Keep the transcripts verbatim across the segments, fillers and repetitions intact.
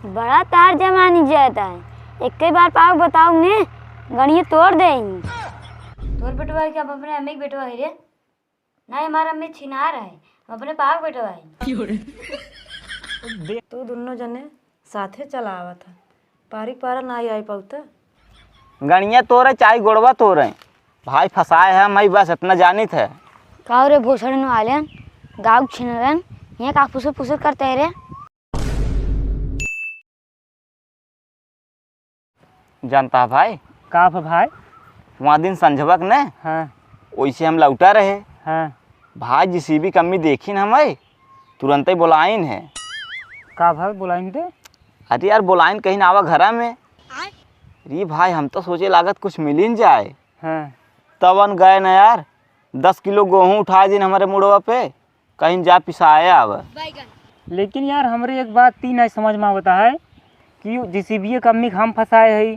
बड़ा तार जमानी जाता है, एक ही बार पाव बताओ ने, गणिये तोड़ देंगे। तोर बेटवा है कि अब अपने अम्मी के बेटवा है रे? ना, हमारा अम्मी छिनार है, हम अपने पाव के बेटवा है। तू दुनो जने साथे चला आवत है, पारी पारा ना आई पाउता। गणिया तोरे चाहे गोड़वा तोरे, भाई फंसाए है मैं, बस इतना जानित है। का रे भोसड़न वाले, गाँव छिनरन, यहाँ का फुसुर फुसुर करते है रे? जानता है भाई? का भा भाई? वहाँ दिन संझवक ने, हाँ। वैसे हम लौटा रहे। हाँ। भाई जेसीबी के अम्मी देखिन हमें, तुरंते बोलाइन है। का भा बोलाइन दे? अरे यार बोलाइन कहिन आवा घरा में। री भाई हम तो सोचे लागत कुछ मिलिन जाए। हाँ। तवन गए न यार, दस किलो गोहूँ उठाए दिन हमारे मुड़वा पे, कहिन जा पिसाए आवा। लेकिन यार, हमरे एक बात ती नाहीं समझ में आवता है कि जेसीबी के अम्मी के हम फंसाए हई,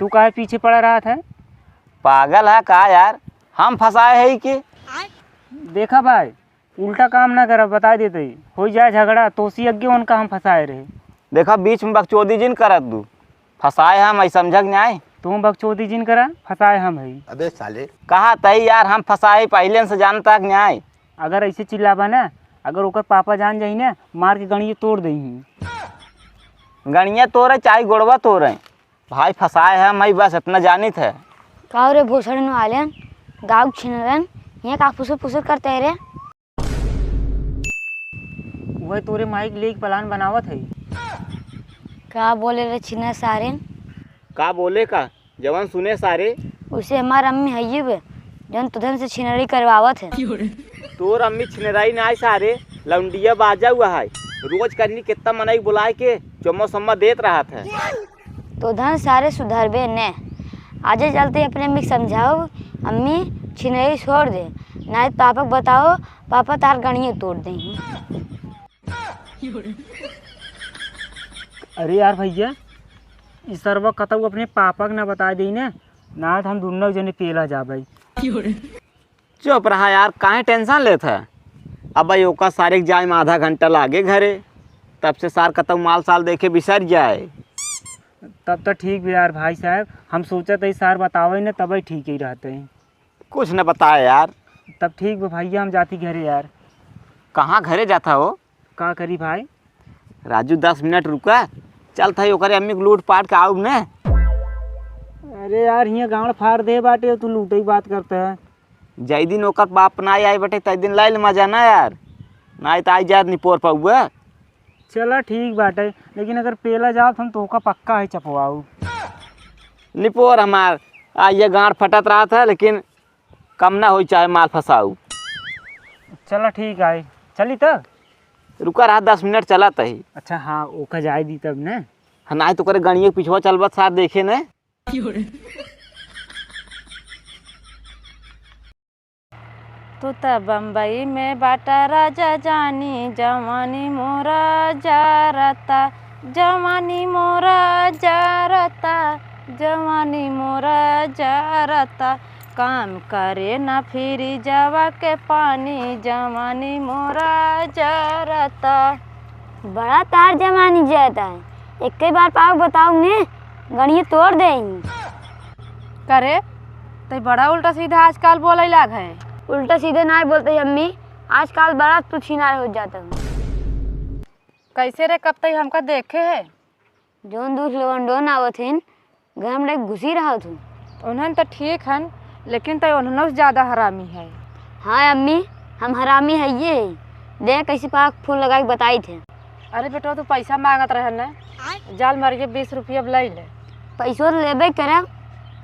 तू काहे पीछे पड़ा रहत है? पागल है का यार, हम फंसाए हई कि? देखा भाई, उल्टा काम ना करा, बता देते ही, हो जाए झगड़ा, तोसी अग्गे उनका हम फंसाए रहे। देखा, बीच में बकचोदी जिन करत दू, फंसाए हम, आई समझक न्याय। तू बकचोदी जिन करा, फंसाए हम हई। अबे साले। कहा तई यार, हम फंसाए पहले से जानता कि न्याय। अगर ऐसे चिल्लाबा ना, अगर ओकर पापा जान जाई ना, मार के गणिये तोड़ देही। गणिये तोरे चाहे गोड़वा तोरे, भाई फंसाए है मैं, बस इतना जानित है। का रे भोसड़न वाले, गाँव छिनरन, यहाँ का फुसुर फुसुर करते है रे? वह तोरे माई के लेके प्लान बनावत है। का बोले रे छिना सारे? का बोले का? जवन सुने सारे। उसे हमार अम्मी हइये बे, जौन तुधन से छिनरी करवावत है। तोर अम्मी छिनराई ना आए सारे, लौंडिया बाजा हुआ है। रोज करनी कितना मनई बुलाए के चुम्मा सम्मा देत रहत है। तुधन सारे सुधरबे ने। आजे चलते अपने अम्मी के समझाओ, अम्मी छिनरी छोड़ दे, नाहीं तो पापा के बताओ, पापा तार गणिये तोड़ देही। अरे यार भैया, ई सरवा कतऊ अपने पापा के ना बताए देई ने, ना तो हम दुनो जने पेला जाबे। चुप रहा यार, काहे टेंशन लेत है? अब भाई ओका सारे के जाए में आधा घंटा लागे घरे, तब से सार कतऊ माल साल देखे बिसर जाए। तब तो ठीक बे यार भाई साहब, हम सोचत हई सार बतावे ने तबे ठीक ही रहते। कुछ न बताए यार। तब ठीक बा भैया, हम जाती घरे यार। कहाँ घरे जाता हो? का करी भाई? राजू, दस मिनट रुका, चलत हई ओकरे अम्मी के लूट पाट के आउब ने। अरे यार, हियाँ गांड फाड़ दे बाटे, तू लूटे की बात करते है। जय दिन ओकर बाप ना आए बटे, तय दिन लाइल मजा ना यार, ना तो आई जात निपोर पाउबा। चला ठीक बाटे, लेकिन अगर पेला जाओ तो हम तोहका पक्का है चपवाऊ। निपोर हमार, आ ये गांड फटत रहत है, लेकिन कम ना होई चाहे माल फंसाऊ। चला ठीक है, चली तब। रुका रहा, दस मिनट चलत ही। अच्छा हाँ, ओका जाए दी तब ने। हाँ, नाहीं तो करे गणिये के पिछवा चलबत सार देखे ने। तू त बम्बई में बाटा राजा जानी, जवानी मोरा जारता, जवानी मोरा जारता, जवानी मोरा जारता, काम करे ना फ्रिजवा के पानी, जवानी मोरा जारता। बड़ा तार जमानी जाता है, एक ही बार पाव बताओ ने, गणिये तोड़ देंगे। करे, तै बड़ा उल्टा सीधा आजकल बोले लाग है। उल्टा सीधे ना बोलते अम्मी, आजकल बड़ा तू छिनार हो जाता है। कैसे रे, कब तई हमका देखे है? जौन दूसरे लोगन डोन आवत हिन, घर में घुसी रहत हूँ। उन्हन तो ठीक हन, लेकिन तै उन्हनों से ज्यादा हरामी है। हाँ अम्मी, हम हरामी हइये है। दे कैसे पाक फोन लगाई के बताई थे। अरे बेटवा, तू पैसा मांगत रहे न, जाल मार के बीस रुपया अब ले ले। पैसो तो लेबे करब।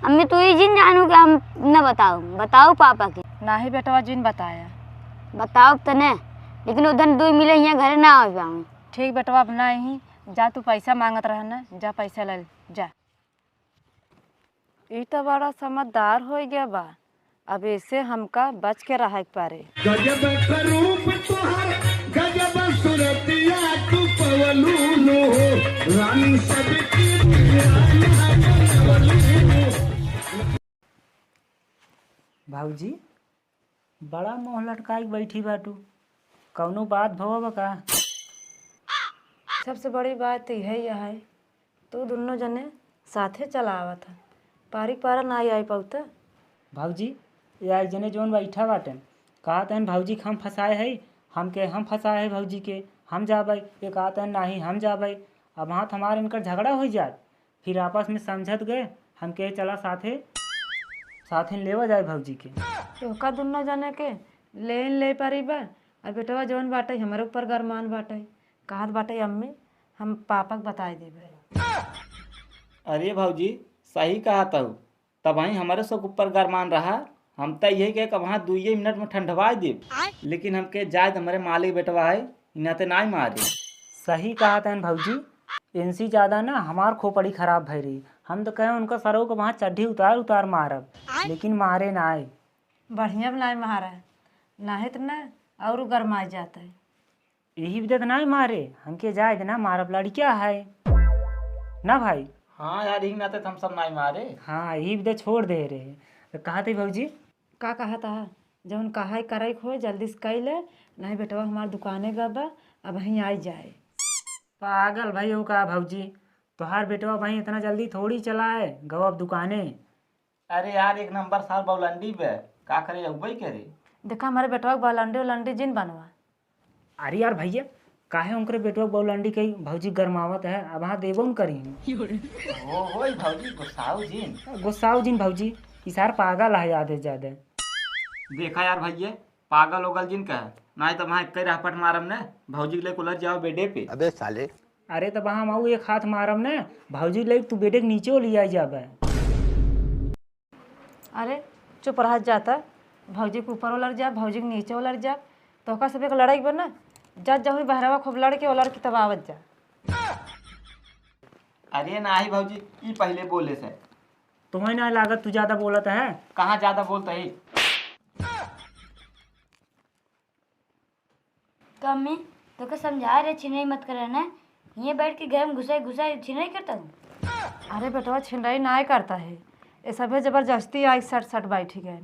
अम्मी, तू ही जिन जानू कि हम न बताओ, बताओ पापा के। नाही बेटवा, जिन बताया। बताओ तने, लेकिन उधर दो मिले यहाँ घरे ना आ पाऊँ। ठीक बेटवा, अब ना ही जा, तू पैसा मांगत रहे न, जा पैसा ले ले, जा। ई त बड़ा समझदार होइ गया बा, अब एसे हमका बच के रहे के पड़े। गजब का रूप तोहर, गजब सूरतिया तू पवलू नो हो, रानी सबके दुनिया में बनवलू। भौजी, बड़ा मुँह लटकाई के बैठी बाटू, कौनो बात भवा बा का? सबसे बड़ी बात इहे है, तू दुन्नो जने साथे चला आवत ह, पारी पारा ना आई पाउत। भौजी, ये एक जने जौन बैठा बाटे, कहत हन भौजी के हम फंसाए है, हमके हम फंसाए है भौजी के, हम जाबे, ये कहत हन नाही हम जाबे। अब हाथ हमार इनकर झगड़ा हो जात, फिर आपस में समझत गए, हमके चला साथे, साथे लेवा जाए भौजी के। तोहका दुन्नो जने के ले ले पारी बा, और बेटवा जौन बाटे हमरे ऊपर गरमान बाटे, कहत बाटे अम्मी हम पापा के बताए देबे। अरे भौजी, सही कहत हऊ, तबहीं हमरे सब ऊपर गरमान रहा। हम त यही कहे कि वहाँ दुइये मिनट में ठंडवाए देब, लेकिन हमके जाए त हमरे मालिक बेटवा है, इन्हें ते नाई मारे। सही कहत हन भौजी, इनसे ज्यादा ना हमार खोपड़ी खराब भई रही। हम तो कहे उनका सरऊ को वहाँ चड्ढी उतार उतार मारब, लेकिन मारे नाई। बढ़िया बनाए महाराज, नाहीं त ना और गरमाए जात है। यही बदे त नाहीं मारे, हमके जाए देना, मारब लड़किया है ना भाई। हाँ यार, यही नाते त हम सब नाहीं मारे। हाँ, यही बदे छोड़ दे रहे। तो कहा थे भौजी? का कहा था? जौन कहा है करे के होए, जल्दी से कई ले, नाहीं बेटवा हमार दुकाने गबा, अब वहीं आई जाए। पागल भाई हो का भौजी? तोहार बेटवा भाई इतना जल्दी थोड़ी चलाए, गवा अब दुकाने। अरे यार, एक नंबर सार बौलंडी बे, का करे अउबे करे। देखा, हमरे बेटवा के बौलंडी उलंडी जिन बनवा। अरे यार भैया, काहे उनकरे बेटवा के बौलंडी कही भौजी गरमावत है, अब हाँ देबो न करी। हो, हो, ई भौजी गुस्साऊ जिन। गुस्साऊ जिन भौजी, ई सार पागल है आधे ज्यादा। देखा यार भैया, पागल ओगल जिन कहे, नाहीं त वहाँ एक रहपट मारम ने, भौजी के लेके उलट जाओ बेडे पे। अबे साले। अरे तब हम आऊ एक हाथ मारम ने, भौजी के लेके तू बेडे के नीचे लिया जाबे। अरे चुप रह जाता, भौजी के ऊपर उलर जा, भौजी के नीचे उलर जा, तोहका सब एक लड़ाई बा ना, जा जाऊँ बहरवा खूब लड़ के उलर के तब आवत जा। अरे नाही भौजी, ई पहिले बोले से। तुम्हें ना लागत तू ज्यादा बोलत है? कहाँ ज्यादा बोलत है? कम्मी, तोके समझाए रहे छिनराई मत करे ना, हिये बैठ के घर में घुसाई घुसाई छिनराई करता हूँ। अरे बेटवा छिनराई नाय करता है, ये सभे जबरदस्ती आई सट सट बैठी गए।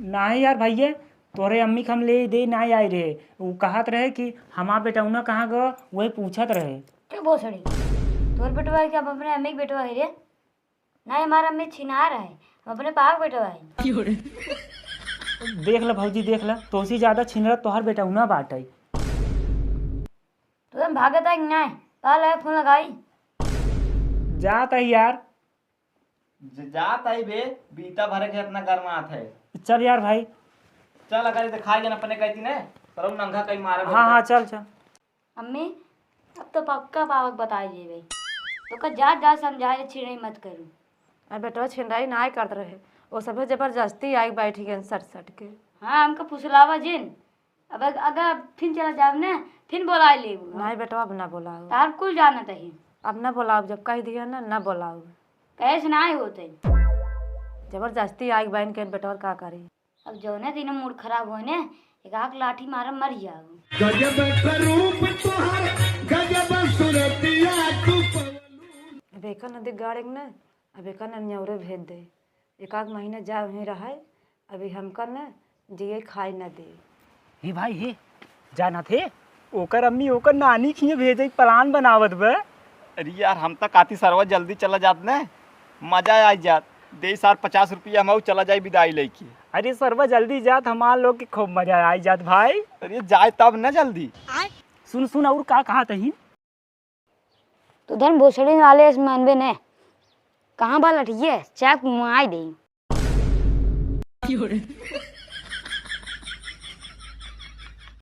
नाही यार भैया, तोरे अम्मी के हम ले दे नाय आए रहे, उ कहत रहे कि हमार बेटौना कहाँ गवा, वही पूछत रहे। चुप भोसड़ी, तोर बेटवा है कि हम अपने अम्मी के बेटवा है रे? नाही, हमार अम्मी छिनार है, हम अपने पापा के बेटवा है। देख ल भौजी, देख ल, तोसी ज्यादा छिनरा तोहर बेटौना बाटे। तू हम भागत है कि नाही? पा ले फोन लगाई। जात है यार। ज-, जात है बे, बीता भरे के इतना गरमात है। चल यार भाई। चल, अगर ये दिखाई गया ना अपने कहती ने, पर हम नंगा कहीं मारे हाँ, बोलते। हाँ, चल, चल। अम्मी, अब तो पक्का पापा के बताई जेबे। तोका जा, जा समझाए, छिनराई मत करू। अब बेटवा छिनराई नाय करत रहे, वो सभे जबरदस्ती आई बैठी गए सट सट के। हाँ, हमका फुसलावा जिन। अब अग-, अगर फिन चला जाब ने, फिन बोलाए लेबू। नाय बेटवा, अब ना बोलाओ। तार कुल जानत ही। अब ना बोलाओ, जब कह दिया ना, ना बोलाओ। कहे से नाय होते। जबरदस्ती आई बैन के बेटवा का करी। अब जौने दिन मूड खराब होए ने, एक आक लाठी मारब मर जाओ। गजब के रूप तोहर, गजब सूरतिया तू पवलू। अब एकर नदी गाड़े के ना, अब एकर ना न्यौरे भेज दे। एक आक महीना जा वहीं रहे, अभी हमका ना जिए खाए ना दे। हे भाई हे, जाना थे, ओकर अम्मी ओकर नानी खिए भेजे के plan बनावत बा। अरे यार, हम त काती सरवा जल्दी चला जात ने, मजा आई जात। दे सार पचास रुपया, हम चला जाई विदाई लेके। अरे सरवा जल्दी जात, हमार लोग के खूब मजा आई जात भाई। अरे जाए तब न जल्दी। सुन सुन, और का कहा तही? तू धन भोसड़ी वाले से मानबे ने। कहाँ बा लठिए? चाप मुआई दे।